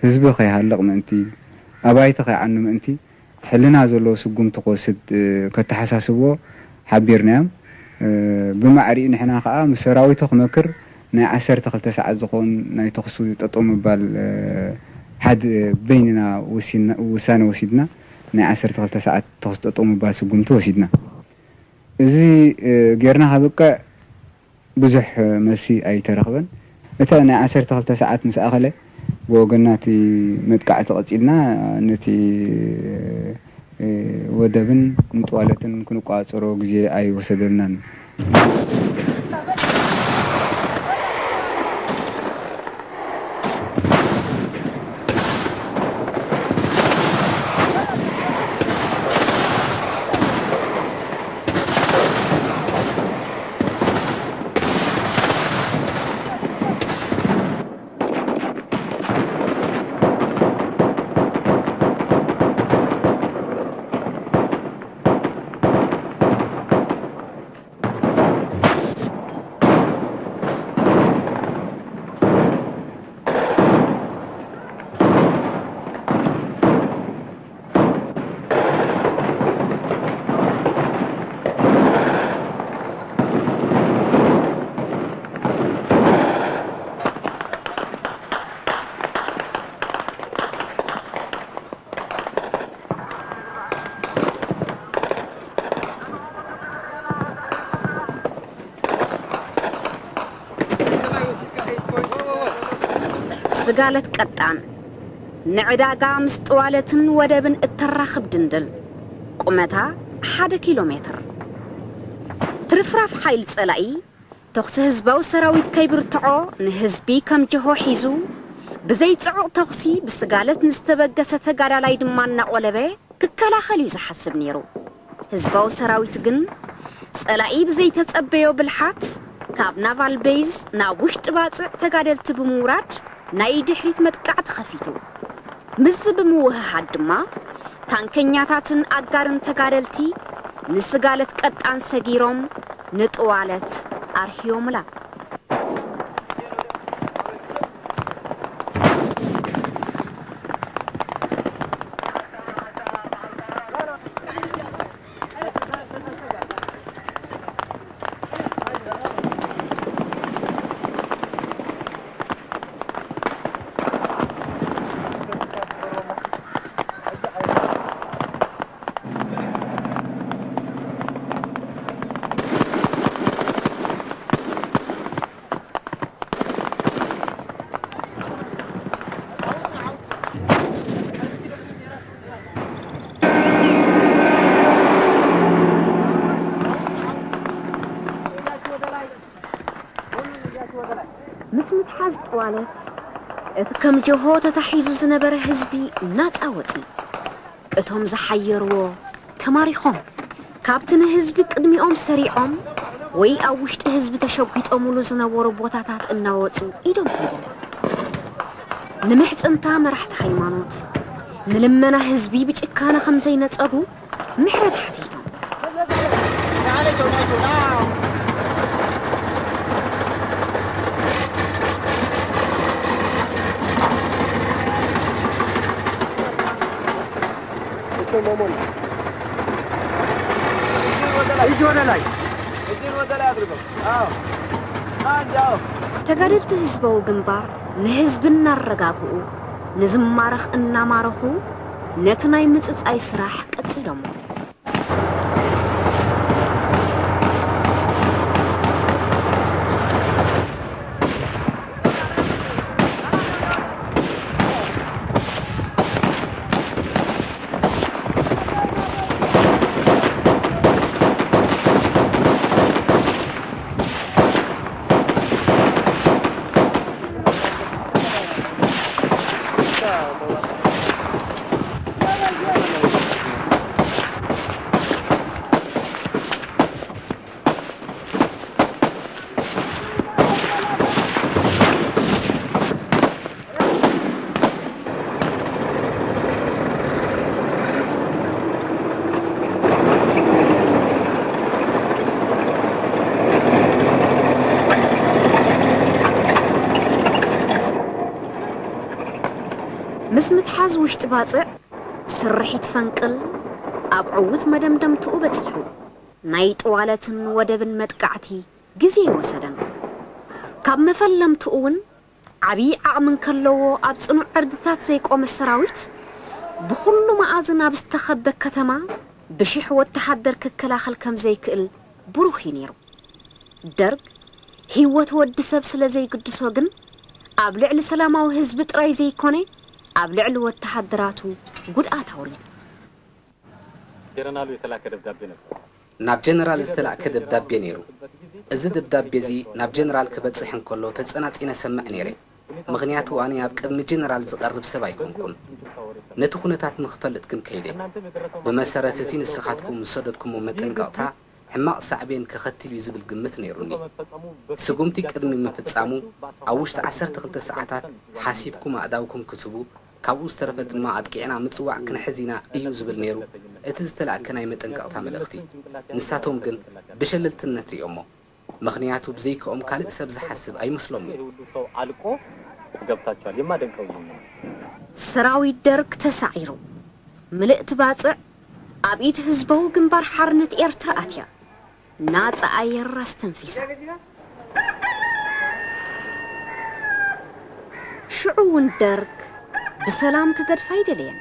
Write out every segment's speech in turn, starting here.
ህዝቢ ከይሃልቕ ምእንቲ፣ ኣባይቲ ከይዓኑ ምእንቲ፣ ሕልና ዘለዎ ስጉምቲ ክወስድ፣ እ፣ ከተሓሳስብዎ ሓቢርናዮም። እ፣ ብማዕሪኡ ንሕና ከኣ ምስ ሰራዊቱ ክመክር ናይ ዓሰርተ ክልተ ሰዓት ዝኸውን ናይ ተኹሲ ጠጠው ምባል፣ እ፣ ሓድ-፣ በይንና ወሲንና፣ ውሳነ ወሲድና ናይ ዓሰርተ ክልተ ሰዓት ተኹሲ ጠጠው ምባል ስጉምቲ ወሲድና። እዚ፣ እ፣ ጌርና ከብቅዕ ብዙሕ መልሲ ኣይተረኽበን። እታ ናይ ዓሰርተ ክልተ ሰዓት ምስ ኣኸለ፣ ብወገንና እቲ መጥቃዕቲ ቀጺልና፣ ነቲ፣ እ፣ ወደብን ንጥዋለትን ክንቆጻጸሮ ግዜ ኣይወሰደልናን። ስጋለት ቀጣን፣ ንዕዳጋ ምስ ጥዋለትን ወደብን እተራኽብ ድንድል፣ ቁመታ ሓደ ኪሎ ሜትር። ትርፍራፍ ሓይሊ ጸላኢ፣ ተኹሲ ህዝባዊ ሰራዊት ከይብርትዖ፣ ንህዝቢ ከም ጀሆ ሒዙ፣ ብዘይ ጽዑቕ ተኹሲ ብስጋለት ንዝተበገሰ ተጋዳላይ ድማ እናቖለበ ክከላኸል እዩ ዝሓስብ ነይሩ። ህዝባዊ ሰራዊት ግን፣ ጸላኢ ብዘይተጸበዮ ብልሓት፣ ካብ ናቫል ቤዝ ናብ ውሽጢ ባጽዕ ተጋደልቲ ብምውራድ፣ ናይ ድሕሪት መጥቃዕቲ ከፊቱ። ምስዚ ብምውህሃድ ድማ፣ ታንከኛታትን ኣጋርን ተጋደልቲ ንስጋለት ቀጣን ሰጊሮም፣ ንጥዋለት ኣርህዮምላ። ምስ ምትሓዝ ጥዋለት፣ እቲ ከም ጀሆ ተታሒዙ ዝነበረ ህዝቢ ናጻ ወጺኡ። እቶም ዝሓየርዎ ተማሪኾም፣ ካብቲ ንህዝቢ ቅድሚኦም ሰሪዖም ወይ ኣብ ውሽጢ ህዝቢ ተሸጒጦምሉ ዝነበሩ ቦታታት እናወጹ ኢዶም ሂቦም። ንምሕጽንታ መራሕቲ ሃይማኖት፣ ንልመና ህዝቢ ብጭካነ ከም ዘይነጸጉ ምሕረት ሓቲቶም። ተጋደልቲ ህዝባዊ ግንባር ንህዝቢ እናረጋግኡ፣ ንዝማረኽ እናማረኹ፣ ነቲ ናይ ምጽጻይ ስራሕ ቀጺሎሞ። ምስ ምትሓዝ ውሽጢ ባጽዕ፣ ስርሒት ፈንቅል ኣብ ዕዉት መደምደምትኡ በጺሑ። ናይ ጥዋለትን ወደብን መጥቃዕቲ ግዜ ኣይወሰደን። ካብ መፈለምትኡ እውን ዓብዪ ዓቕሚ እንከለዎ፣ ኣብ ጽኑዕ ዕርድታት ዘይቆመ ሰራዊት፣ ብኹሉ መኣዝን ኣብ ዝተኸበ ከተማ ብሽሕ ወተሃደር ክከላኸል ከም ዘይክእል ብሩህ እዩ ነይሩ። ደርግ ህይወት ወዲ ሰብ ስለ ዘይግድሶ ግን፣ ኣብ ልዕሊ ሰላማዊ ህዝቢ ጥራይ ዘይኮነ፣ ኣብ ልዕሊ ወተሃደራቱ ጉድኣት ኣውሪዱ። ጀነራሉ የተላከ ደብዳቤ ነበር። ናብ ጀነራል ዝተላእከ ደብዳቤ ነይሩ። እዚ ደብዳቤ እዚ ናብ ጀነራል ክበጽሕ እንከሎ ተጸናጺነ ሰምዕ ነይረ። ምኽንያቱ ኣነ ኣብ ቅድሚ ጀነራል ዝቐርብ ሰብ ኣይኮንኩን። ነቲ ኩነታት ንኽፈልጥ ግን ከይደ። ብመሰረት እቲ ንስኻትኩም ዝሰደድኩሞ መጠንቀቕታ፣ ሕማቕ ሳዕቤን ከኸትል እዩ ዝብል ግምት ነይሩኒ። ስጉምቲ ቅድሚ ምፍጻሙ፣ ኣብ ውሽጢ ዓሰርተ ክልተ ሰዓታት ሓሲብኩም ኣእዳውኩም ክትህቡ፣ ካብኡ ዝተረፈ ድማ ኣጥቂዕና ምጽዋዕ ክንሕዝ ኢና እዩ ዝብል ነይሩ እቲ ዝተላእከ ናይ መጠንቀቕታ መልእኽቲ። ንሳቶም ግን ብሸለልትነት ሪኦሞ። ምኽንያቱ ብዘይክኦም ካልእ ሰብ ዝሓስብ ኣይመስሎምን። ይሄ ሁሉ ሰው አልቆ ገብታችኋል። የማደንቀው ይህን ነው። ሰራዊት ደርግ ተሳዒሩ። ምልእቲ ባጽዕ ኣብ ኢድ ህዝባዊ ግንባር ሓርነት ኤርትራ ኣትያ። ናጻ ኣየር ኣስተንፊሳ። ሽዑ እውን ደርግ ብሰላም ክገድፋ ኣይደለየን።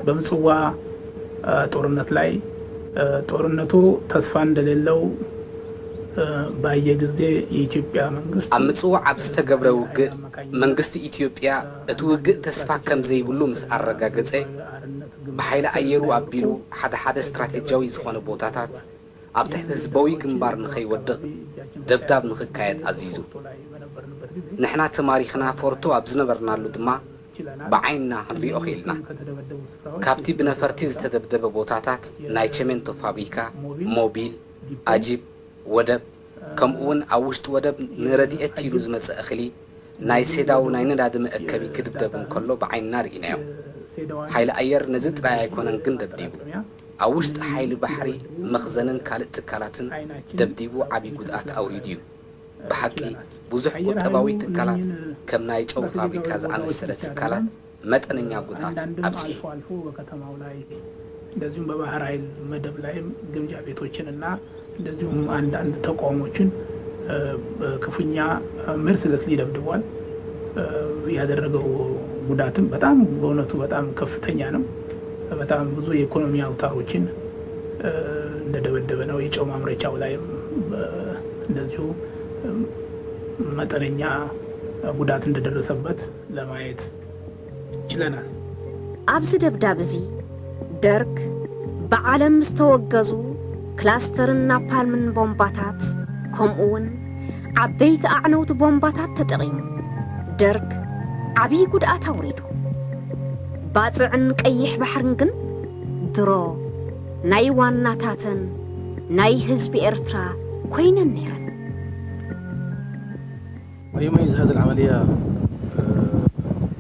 በምጽዋ ጦርነት ላይ ጦርነቱ ተስፋ እንደሌለው ባየ ጊዜ የኢትዮጵያ መንግስት ኣብ ምጽዋዕ ኣብ ዝተገብረ ውግእ መንግስቲ ኢትዮጵያ እቲ ውግእ ተስፋ ከም ዘይብሉ ምስ ኣረጋገጸ ብሓይሊ ኣየሩ ኣቢሉ ሓደ ሓደ ስትራቴጂያዊ ዝኾነ ቦታታት ኣብ ትሕቲ ህዝባዊ ግንባር ንኸይወድቕ ደብዳብ ንኽካየድ ኣዚዙ። ንሕና ተማሪኽና ፎርቶ ኣብ ዝነበርናሉ ድማ ብዓይንና ክንሪኦ ኽኢልና። ካብቲ ብነፈርቲ ዝተደብደበ ቦታታት ናይ ቸሜንቶ ፋብሪካ፣ ሞቢል፣ ኣጂፕ፣ ወደብ፣ ከምኡውን ኣብ ውሽጢ ወደብ ንረድኤት ኢሉ ዝመጸ እኽሊ፣ ናይ ሴዳው ናይ ነዳዲ መእከቢ ክድብደብ እንከሎ ብዓይንና ርኢናዮ። ሓይሊ ኣየር ነዚ ጥራይ ኣይኮነን ግን ደብዲቡ። ኣብ ውሽጢ ሓይሊ ባሕሪ፣ መኽዘንን ካልእ ትካላትን ደብዲቡ ዓቢ ጉድኣት ኣውሪዱ እዩ። ብሓቂ ብዙሕ ቁጠባዊ ትካላት ከም ናይ ጨው ፋብሪካ ዝኣመሰለ ትካላት መጠነኛ ጉድኣት ኣብጺሑ። እንደዚሁም በባህር ኃይል መደብ ላይም ግምጃ ቤቶችን እና እንደዚሁም አንዳንድ ተቋሞችን ክፉኛ mercilessly ደብድቧል። ያደረገው ጉዳትም በጣም በእውነቱ በጣም ከፍተኛ ነው። በጣም ብዙ የኢኮኖሚ አውታሮችን እንደደበደበ ነው። የጨው ማምረቻው ላይም እንደዚሁ መጠነኛ ጉዳት እንደደረሰበት ለማየት ችለናል። ኣብዚ ደብዳብ እዚ ደርግ ብዓለም ዝተወገዙ ክላስተርን ናፓልምን ቦምባታት ከምኡ እውን ዓበይቲ ኣዕነውቲ ቦምባታት ተጠቒሙ ደርግ ዓብዪ ጉድኣት ኣውሪዱ። ባጽዕን ቀይሕ ባሕርን ግን ድሮ ናይ ዋናታተን ናይ ህዝቢ ኤርትራ ኮይነን ነይረን። ويميز هذه العملية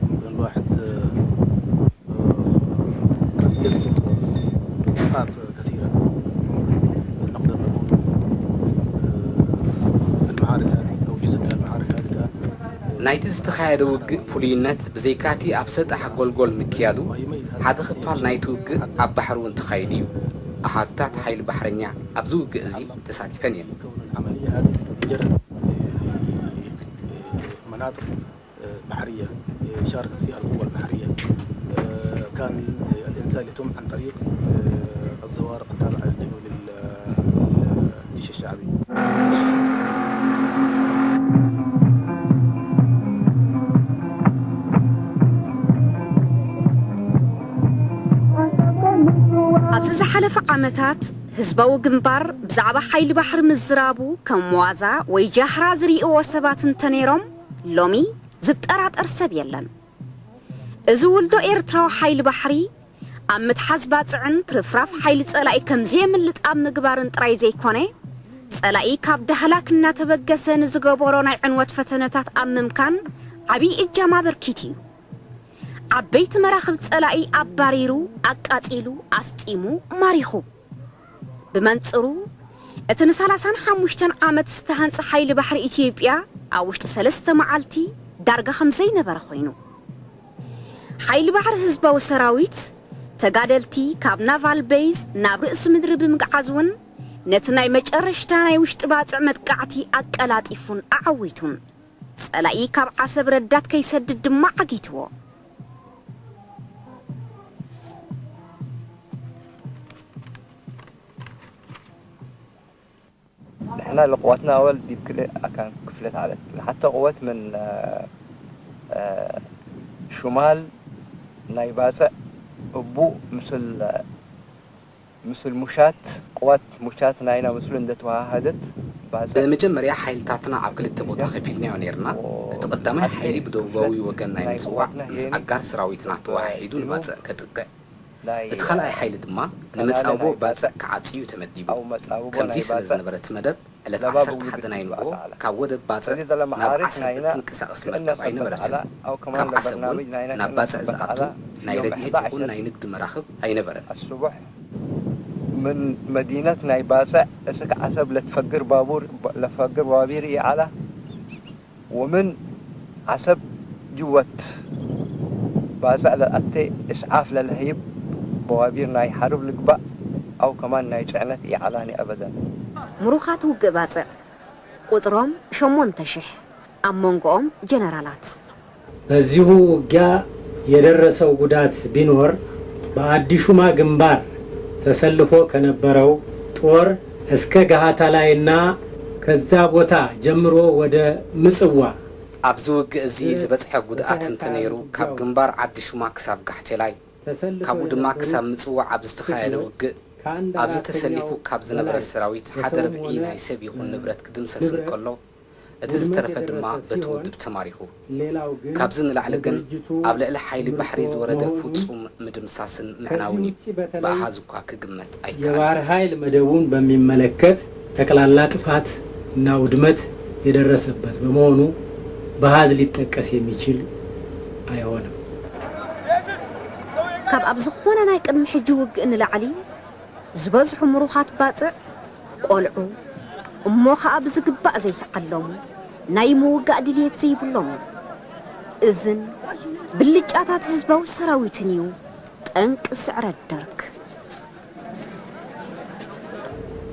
ممكن الواحد يذكر نقاط كثيرة نقدر نقول المعارك هذه أو جزء من المعارك هذه كان ናይቲ ዝተኻየደ ውግእ ፍሉይነት ብዘይካቲ ኣብ ሰጣሕ ጎልጎል ምክያዱ ሓደ ክፋል ናይቲ ውግእ ኣብ ባሕሪ እውን ተኻይዱ እዩ። ኣሃዱታት ሓይሊ ባሕረኛ ኣብዚ ውግእ እዚ ተሳቲፈን እየን። كون العملية هذه جرت في مناطق بحرية شاركت فيها القوى البحرية. كان الإنزال يتم عن طريق الزوارق التابعة للجيش الشعبي. ኣብዚ ዝሓለፈ ዓመታት ህዝባዊ ግንባር ብዛዕባ ሓይሊ ባሕሪ ምዝራቡ ከም ዋዛ ወይ ጃህራ ዝርእይዎ ሰባት እንተነይሮም ሎሚ ዝጠራጠር ሰብ የለን። እዚ ውልዶ ኤርትራዊ ሓይሊ ባሕሪ ኣብ ምትሓዝ ባጽዕን ትርፍራፍ ሓይሊ ጸላኢ ከም ዘየምልጥ ኣብ ምግባርን ጥራይ ዘይኮነ ጸላኢ ካብ ዳህላክ እናተበገሰ ንዝገበሮ ናይ ዕንወት ፈተነታት ኣብ ምምካን ዓብዪ እጃም ኣበርኪቱ እዩ። ዓበይቲ መራኽብ ጸላኢ ኣባሪሩ፣ ኣቃጺሉ፣ ኣስጢሙ፣ ማሪኹ። ብመንጽሩ እቲ ንሰላሳን ሓሙሽተን ዓመት ዝተሃንጸ ሓይሊ ባሕሪ ኢትዮጵያ ኣብ ውሽጢ ሰለስተ መዓልቲ ዳርጋ ከም ዘይነበረ ኮይኑ። ሓይሊ ባሕሪ ህዝባዊ ሰራዊት ተጋደልቲ ካብ ናቫል ቤይዝ ናብ ርእሲ ምድሪ ብምግዓዝ እውን ነቲ ናይ መጨረሽታ ናይ ውሽጢ ባጽዕ መጥቃዕቲ ኣቀላጢፉን ኣዓዊቱን። ጸላኢ ካብ ዓሰብ ረዳት ከይሰድድ ድማ ዓጊትዎ። ንሕና ለቅዋትና ኣወል ዲብ ክልእ ኣካን ክፍለት ዓለት ንሓተ ቅወት ምን ሹማል ናይ ባጽዕ እቡ ምስል ምስል ሙሻት ቅዋት ሙሻት ናይና ምስሉ እንደተዋሃደት ባጽዕ ብመጀመርያ ሓይልታትና ኣብ ክልተ ቦታ ከፊልናዮ ነይርና። እቲ ቀዳማይ ሓይሊ ብደቡባዊ ወገን ናይ ምጽዋዕ ምስ ኣጋር ሰራዊትና ተወሓሒዱ ንባጽዕ ከጥቅዕ፣ እቲ ካልኣይ ሓይሊ ድማ ንመጻብቦ ባጽዕ ክዓጽዩ ተመዲቡ። ከምዚ ስለ ዝነበረ እቲ መደብ ዕለት ዓሰርተ ሓደ ናይ ንግሆ ካብ ወደብ ባጽዕ ናብ ዓሰብ እትንቀሳቐስ መርከብ ኣይነበረትን። ካብ ዓሰብ እውን ናብ ባጽዕ ዝኣቱ ናይ ረድኤት ይኹን ናይ ንግዲ መራኽብ ኣይነበረን። من مدينة ናይ ባጽዕ እስክ ዓሰብ ለትፈግር ባቡር ለፈግር በዋቢር ኢዓላ ወምን ዓሰብ ጅወት ባጽዕ ለኣቴ እስዓፍ ለልሀይብ በዋቢር ናይ ሓርብ ልግባእ ኣው ከማን ናይ ጽዕነት ኢዓላኒ ኣበደን። ምሩኻት ውግእ ባጽዕ ቁጽሮም ሸሞንተ ሽሕ ኣብ መንጎኦም ጀነራላት። በዚሁ ውጊያ የደረሰው ጉዳት ቢኖር በአዲሹማ ግንባር ተሰልፎ ከነበረው ጦር እስከ ጋሃታላይና ከዛ ቦታ ጀምሮ ወደ ምጽዋ ኣብዚ ውግእ እዚ ዝበጽሐ ጉድኣት እንተነይሩ፣ ካብ ግንባር ዓዲ ሹማ ክሳብ ጋሕቴላይ፣ ካብኡ ድማ ክሳብ ምጽዋዕ ኣብ ዝተኻየደ ውግእ፣ ኣብዚ ተሰሊፉ ካብ ዝነበረ ሰራዊት ሓደ ርብዒ ናይ ሰብ ይኹን ንብረት ክድምሰስ እንከሎ፣ እቲ ዝተረፈ ድማ በቲ ውድብ ተማሪኹ። ካብዚ ንላዕሊ ግን ኣብ ልዕሊ ሓይሊ ባሕሪ ዝወረደ ፍጹም ምድምሳስን ምዕናውን እዩ። ብኣሃዝ እኳ ክግመት ኣይከኣልን። የባህር ኃይል መደቡን በሚመለከት ጠቅላላ ጥፋት እና ውድመት የደረሰበት በመሆኑ በአሃዝ ሊጠቀስ የሚችል አይሆንም። ካብ ኣብ ዝኾነ ናይ ቅድሚ ሕጂ ውግእ ንላዕሊ ዝበዝሑ ምሩኻት ባጽዕ ቆልዑ እሞ ኸኣ ብዝግባእ ዘይተዓለሙ ናይ ምውጋእ ድልየት ዘይብሎም እዮም። እዝን ብልጫታት ህዝባዊ ሰራዊትን እዩ ጠንቂ ስዕረት ደርግ።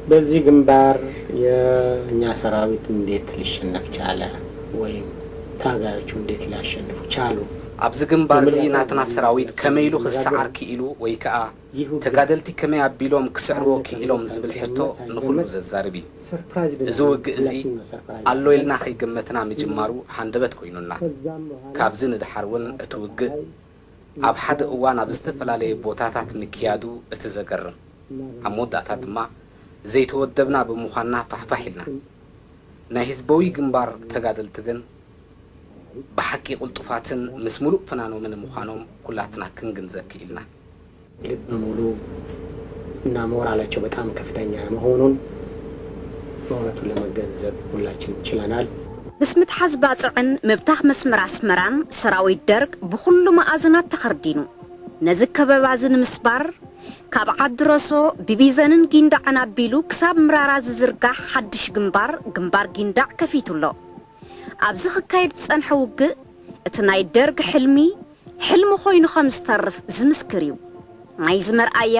በዚህ ግንባር የእኛ ሰራዊት እንዴት ሊሸነፍ ቻለ? ወይም ታጋዮቹ እንዴት ሊያሸንፉ ቻሉ? ኣብዚ ግንባር እዚ ናትና ሰራዊት ከመይ ኢሉ ክሰዓር ክኢሉ ወይ ከኣ ተጋደልቲ ከመይ ኣቢሎም ክስዕርዎ ክኢሎም ዝብል ሕቶ ንኹሉ ዘዛርብ እዩ። እዚ ውግእ እዚ ኣሎ ኢልና ከይገመትና ምጅማሩ ሃንደበት ኮይኑና። ካብዚ ንደሓር እውን እቲ ውግእ ኣብ ሓደ እዋን ኣብ ዝተፈላለየ ቦታታት ምክያዱ እቲ ዘገርም፣ ኣብ መወዳእታ ድማ ዘይተወደብና ብምዃንና ፋሕፋሕ ኢልና። ናይ ህዝባዊ ግንባር ተጋደልቲ ግን ብሓቂ ቅልጡፋትን ምስ ምሉእ ፍናኖምን ምዃኖም ኩላትና ክንግንዘብ ክኢልና። ልብ ሙሉ እና ሞራላቸው በጣም ከፍተኛ መሆኑን በእውነቱ ለመገንዘብ ሁላችንም ችለናል። ምስ ምትሓዝ ባጽዕን ምብታኽ መስመር ኣስመራን ሰራዊት ደርግ ብኹሉ መኣዝናት ተኸርዲኑ። ነዚ ከበባ እዚ ንምስባር ካብ ዓዲ ረሶ ብቢዘንን ጊንዳዕን ኣቢሉ ክሳብ ምራራ ዝዝርጋሕ ሓድሽ ግንባር፣ ግንባር ጊንዳዕ ከፊቱ ኣሎ። ኣብዚ ክካየድ ዝጸንሐ ውግእ እቲ ናይ ደርግ ሕልሚ ሕልሚ ኮይኑ ከም ዝተርፍ ዝምስክር እዩ። ናይዚ መርኣያ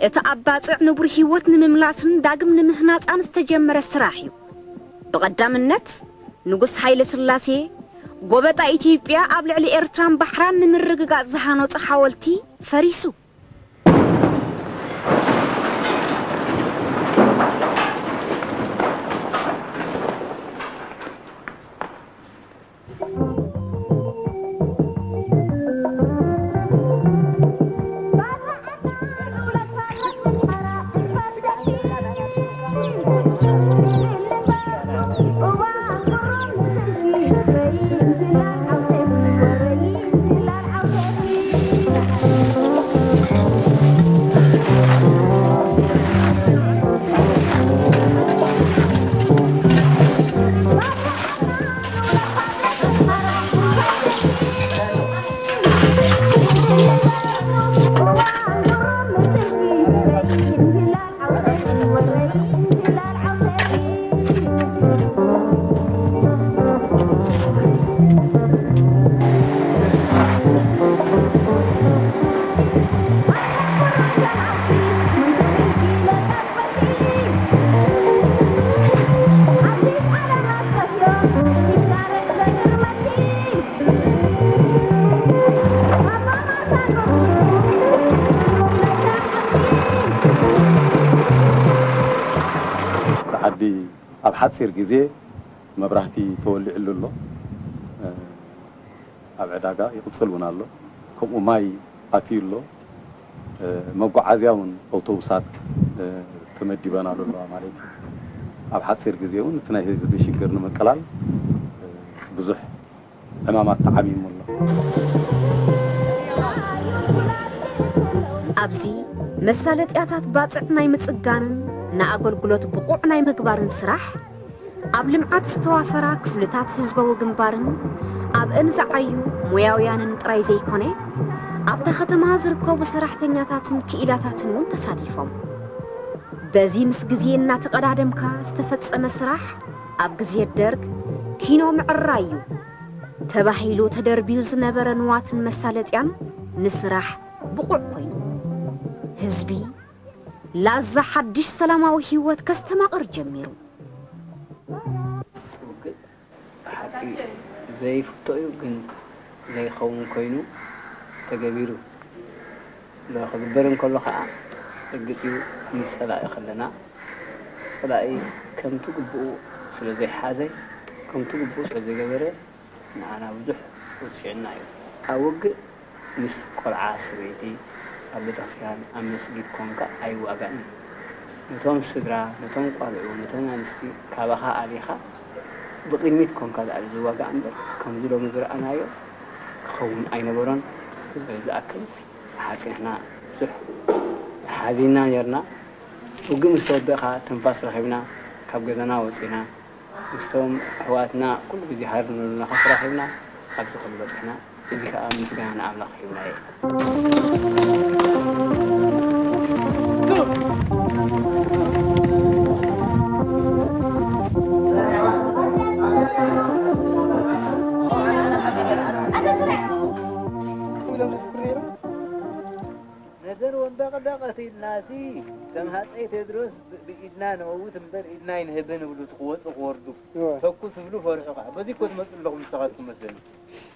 እቲ ኣብ ባጽዕ ንቡር ህይወት ንምምላስን ዳግም ንምህናጻን ዝተጀመረ ስራሕ እዩ። ብቐዳምነት ንጉስ ሃይለ ስላሴ ጎበጣ ኢትዮጵያ ኣብ ልዕሊ ኤርትራን ባሕራን ንምርግጋጽ ዝሃነጾ ሓወልቲ ፈሪሱ። ዓዲ ኣብ ሓፂር ግዜ መብራህቲ ተወሊዕሉ ኣሎ። ኣብ ዕዳጋ ይቕፅል እውን ኣሎ። ከምኡ ማይ ኣትዩ ኣሎ። መጓዓዝያ እውን ኣውቶቡሳት ተመዲበናሉ ኣለዋ ማለት እዩ። ኣብ ሓፂር ግዜ እውን እቲ ናይ ህዝቢ ሽግር ንምቅላል ብዙሕ ዕማማት ተዓሚሙ ኣሎ። ኣብዚ መሳለጥያታት ባፅዕ ናይ ምፅጋንን ንኣገልግሎት ብቑዕ ናይ ምግባርን ስራሕ ኣብ ልምዓት ዝተዋፈራ ክፍልታት ህዝባዊ ግንባርን ኣብአን ዝዓዩ ሞያውያንን ጥራይ ዘይኮነ ኣብታ ከተማ ዝርከቡ ሰራሕተኛታትን ክኢላታትን እውን ተሳቲፎም። በዚ ምስ ግዜ እናተቐዳደምካ ዝተፈጸመ ስራሕ ኣብ ግዜ ደርግ ኪኖ ምዕራይ እዩ ተባሂሉ ተደርብዩ ዝነበረ ንዋትን መሳለጥያን ንስራሕ ብቑዕ ኮይኑ ህዝቢ ላዛ ሓድሽ ሰላማዊ ህይወት ከስተማቕር ጀሚሩ። ውግእ ብሓቂ ዘይፍቶ እዩ፣ ግን ዘይኸውን ኮይኑ ተገቢሩ። ዶ ክግበር እንከሎ ከዓ ርግፅ እዩ፣ ምስ ፀላኢ ከለና ፀላኢ ከምቲ ግቡኡ ስለ ዘይሓዘ፣ ከምቲ ግቡኡ ስለ ዘይገበረ፣ ንዓና ብዙሕ ወጺዑና እዩ። ኣብ ውግእ ምስ ቆልዓ፣ ሰበይቲ፣ ኣብ ቤተክርስትያን፣ ኣብ መስጊድ ኮንካ ኣይዋጋእን እዩ። ነቶም ስድራ፣ ነቶም ቆልዑ፣ ነተን ኣንስቲ ካባኻ ኣሊኻ ብቕድሚት ኮንካ ዝኣል ዝዋጋእ እምበር፣ ከምዚ ሎሚ ዝረኣናዮ ክኸውን ኣይነበሮን። ዝኣክል ብሓቂ ንሕና ብዙሕ ሓዚንና ነርና። ውግእ ምስ ተወደእኻ ትንፋስ ረኺብና፣ ካብ ገዛና ወጺና፣ ምስቶም ኣሕዋትና ኩሉ ግዜ ሃር ንብሉና ተራኺብና ኣብዚ ኩሉ በጺሕና። እዚ ከኣ ምስጋና ንኣምላኽ ሂብና እየ። ነዘን ወንበቕደቐት ኢልናሲ ከም ሃፀይ ቴድሮስ ብ-፣ ብኢድና ንመውት እምበር ኢድና ኣይንህብን እብሉ እቲ ክወፁ ክወርዱ። እወ። ተኩስ እብሉ ፈርሑ ከዓ። በዚ እኮ ትመፁ ኣለኹም ንስኻትኩም መስለኒ።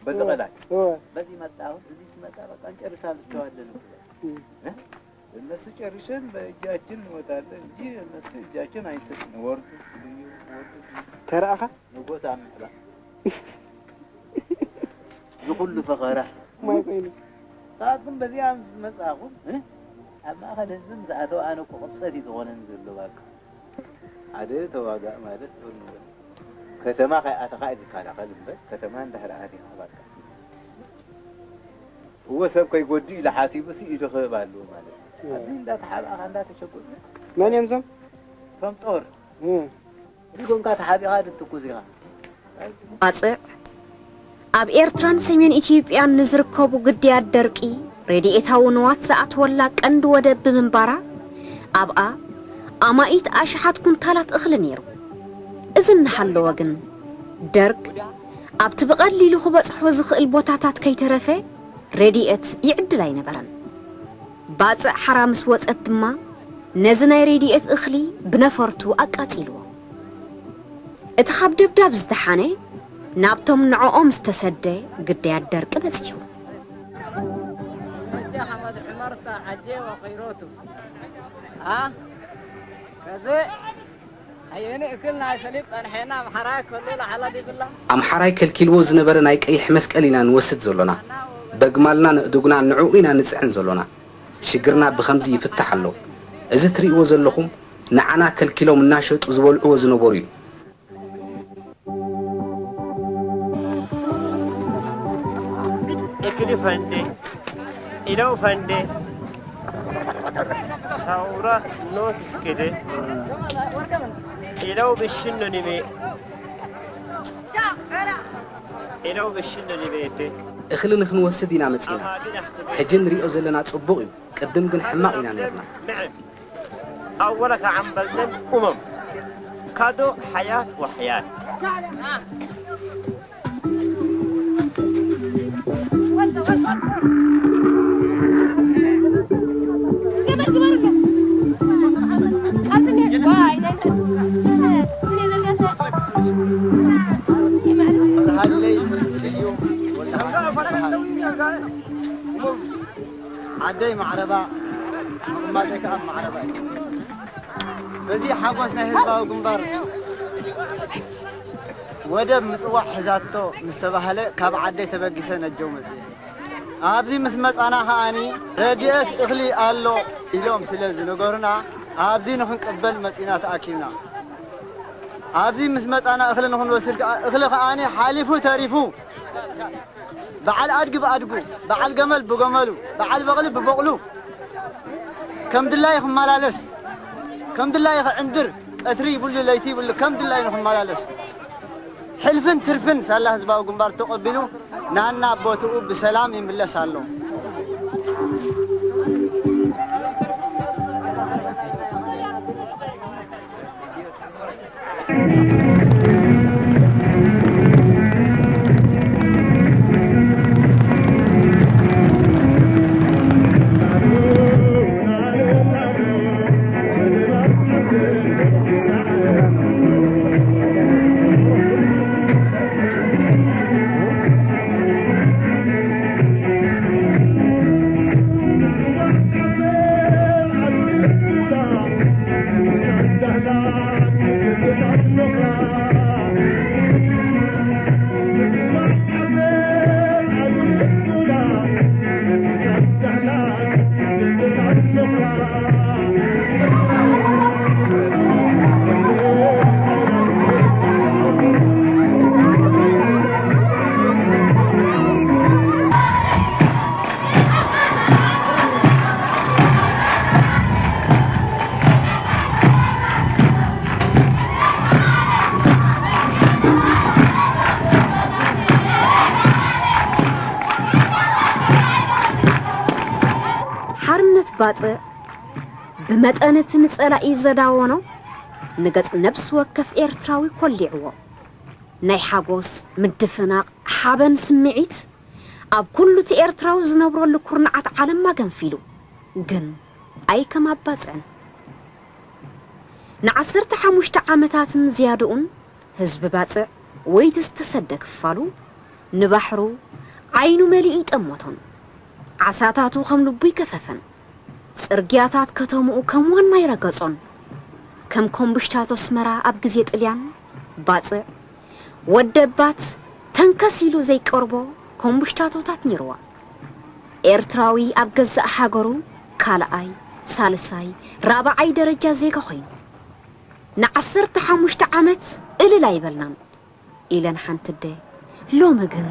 በዚ እወ። ቀላይ። እወ። በዚ መጣ። አሁን እዚ ስመጣ በቃ እንጨርሳለን፣ እንተዋለን እኮ። እም። እ? እነሱ ጨርሰን በእጃችን እንወጣለን እንጂ እነሱ እጃችን አይሰጥም። ወርዱ፣ ወርዱ። ተራእኻ? ንጎሳ ምሕላ። እዚ ኩሉ ፈኸራ። ማይ ኮይኑ። ንስኻትኩም በዚኣ ምስ መጻእኹም፣ እ? ኣብ ማእከል ህዝቢ ምስ ኣተው ኣነ እኮ ቅብጸት እዩ ዝኾነኒ ዘሎ ባካ። ሓደ ተዋጋእ ማለት ጦር ንበል። ከተማ ከይኣተኻ እዩ ዝከላኸል እምበር፣ ከተማ እንድሕር ኣቲኻ ባካ። እወ ሰብ ከይጎድእ ኢሉ ሓሲቡሲ ኢዱ ክህብ ኣለዎ ማለት እዩ። እወ። ኣብዚ እንዳተሓባእኻ እንዳተሸጎጥካ መን እዮም እዞም? እቶም ጦር። እም። እዚ ጎንካ ተሓቢእኻ ድትኩስ ኢኻ። ባጽዕ፣ ኣብ ኤርትራን ሰሜን ኢትዮጵያን ንዝርከቡ ግድያት ደርቂ ረድኤታዊ ንዋት ዝኣትወላ ቀንዲ ወደብ ብምንባራ፣ ኣብኣ ኣማኢት ኣሽሓት ኩንታላት እኽሊ ነይሩ። እዚ እናሃለወ ግን፣ ደርግ ኣብቲ ብቐሊሉ ክበጽሖ ዝኽእል ቦታታት ከይተረፈ ረድኤት ይዕድል ኣይነበረን። ባጽዕ ሓራ ምስ ወጸት ድማ፣ ነዚ ናይ ረድኤት እኽሊ ብነፈርቱ ኣቃጺልዎ። እቲ ካብ ደብዳብ ዝተሓነ፣ ናብቶም ንዕኦም ዝተሰደ ግዳያት ደርቂ በጺሑ። ሕጂ ሓመድ ሑመርታ ዓጄ ወቂሮቱ። ኣ? ከዚ ኣየኒ እክል ናይ ሰሊጥ ጸንሐና ኣምሓራይ ከሎ ለዓላ ዲብላ? ኣምሓራይ ከልኪልዎ ዝነበረ ናይ ቀይሕ መስቀል ኢና ንወስድ ዘሎና። በግማልና ነእዱግና ንዕኡ ኢና ንጽዕን ዘሎና። ሽግርና ብኸምዚ ይፍታሕ ኣሎ። እዚ ትርእይዎ ዘለኹም ንዓና ከልኪሎም እናሸጡ ዝበልዕዎ ዝነበሩ እዩ። እክሊ ፈንዴ፣ ኢለው ፈንዴ፣ ሳውራ ኖት ፍቅዴ፣ ኢለው ብሽኖ ኒሜ፣ ኢለው ብሽኖ ኒሜቴ። እኽሊ ንኽንወስድ ኢና መጺና። ሕጂ ንሪኦ ዘለና ጽቡቕ እዩ። ቅድም ግን ሕማቕ ኢና ነርና። ኣወለ ከዓምበልደን ኡመም ካዶ ሓያት ወሕያት። ሃለይ ስም ስዩም ወልደሃንስ ይበሃል። ዓደይ ማዕረባ፣ ምቕማጠይ ከኣ ማዕረባ እዩ። በዚ ሓጎስ ናይ ህዝባዊ ግንባር ወደብ ምጽዋዕ ሒዛቶ ምስ ተባህለ፣ ካብ ዓደይ ተበጊሰ ነጀው መጽየ። ኣብዚ ምስ መጻና ከኣኒ፣ ረድኤት እኽሊ ኣሎ ኢሎም ስለ ዝነገሩና፣ ኣብዚ ንኽንቅበል መጺና ተኣኪብና። ኣብዚ ምስ መጻና እኽሊ ንኽንወስድ ከኣ፣ እኽሊ ከኣኒ ሓሊፉ ተሪፉ፣ በዓል ኣድጊ ብኣድጉ፣ በዓል ገመል ብገመሉ፣ በዓል በቕሊ ብበቕሉ፣ ከም ድላዩ ክመላለስ፣ ከም ድላዩ ክዕንድር፣ ቀትሪ ይብሉ ለይቲ ይብሉ፣ ከም ድላዩ ንክመላለስ፣ ሕልፍን ትርፍን ሳላ ህዝባዊ ግንባር ተቐቢሉ፣ ናና ቦትኡ ብሰላም ይምለስ ኣሎ። ባጽዕ ብመጠን እቲ ንጸላኢ ዘዳወኖ ንገጽ ነብሲ ወከፍ ኤርትራዊ ኮሊዕዎ። ናይ ሓጎስ፣ ምድፍናቕ፣ ሓበን ስምዒት ኣብ ኩሉ እቲ ኤርትራዊ ዝነብረሉ ኩርናዓት ዓለም ኣገንፊሉ። ግን ኣይከም ኣብ ባጽዕን። ንዓሰርተ ሓሙሽተ ዓመታትን ዝያድኡን ህዝቢ ባጽዕ ወይ እቲ ዝተሰደ ክፋሉ ንባሕሩ ዓይኑ መሊኡ ይጠመቶን። ዓሳታቱ ከም ልቡ ይገፈፈን። ጽርግያታት ከተምኡ ከም ዋና ይረገጾን። ከም ኮምብሽታቶ ኣስመራ ኣብ ግዜ ጥልያን ባጽዕ ወደባት ተንከስ ኢሉ ዘይቀርቦ ኮምብሽታቶታት ነይርዋ። ኤርትራዊ ኣብ ገዛእ ሃገሩ ካልኣይ፣ ሳልሳይ፣ ራብዓይ ደረጃ ዜጋ ኮይኑ ንዓሰርተ ሓሙሽተ ዓመት እልል ኣይበልናን ኢለን ሓንቲ ኣደ። ሎሚ ግን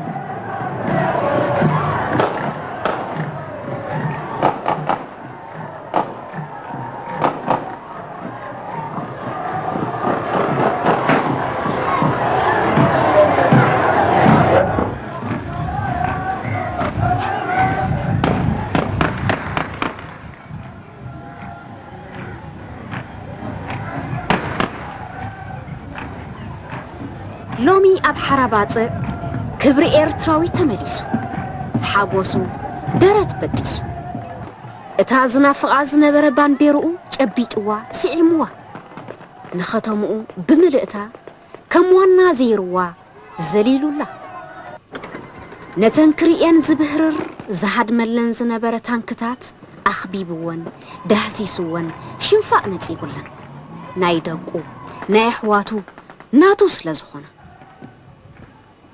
ሎሚ ኣብ ሓራ ባጽዕ ክብሪ ኤርትራዊ ተመሊሱ። ሓጎሱ ደረት በጢሱ። እታ ዝናፍቓ ዝነበረ ባንዴርኡ ጨቢጥዋ ስዒምዋ። ንኸተምኡ ብምልእታ ከም ዋና ዘይርዋ ዘሊሉላ። ነተን ክርእየን ዝብህርር ዝሃድመለን ዝነበረ ታንክታት ኣኽቢብወን ዳህሲስወን ሽንፋእ ነጺጉለን። ናይ ደቁ ናይ ኣሕዋቱ ናቱ ስለ ዝኾነ።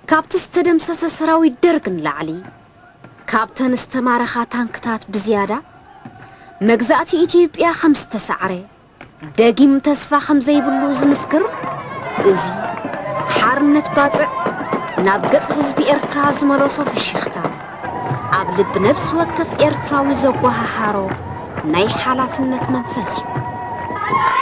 ካብቲ ዝተደምሰሰ ሰራዊት ደርግ ንላዕሊ ካብተን ዝተማረኻ ታንክታት ብዝያዳ መግዛእቲ ኢትዮጵያ ከም ዝተሳዕረ ደጊም ተስፋ ከም ዘይብሉ ዝምስክር እዚ ሓርነት ባጽዕ ናብ ገጽ ህዝቢ ኤርትራ ዝመለሶ ፍሽኽታ ኣብ ልቢ ነብሲ ወከፍ ኤርትራዊ ዘጓሃሃሮ ናይ ሓላፍነት መንፈስ እዩ።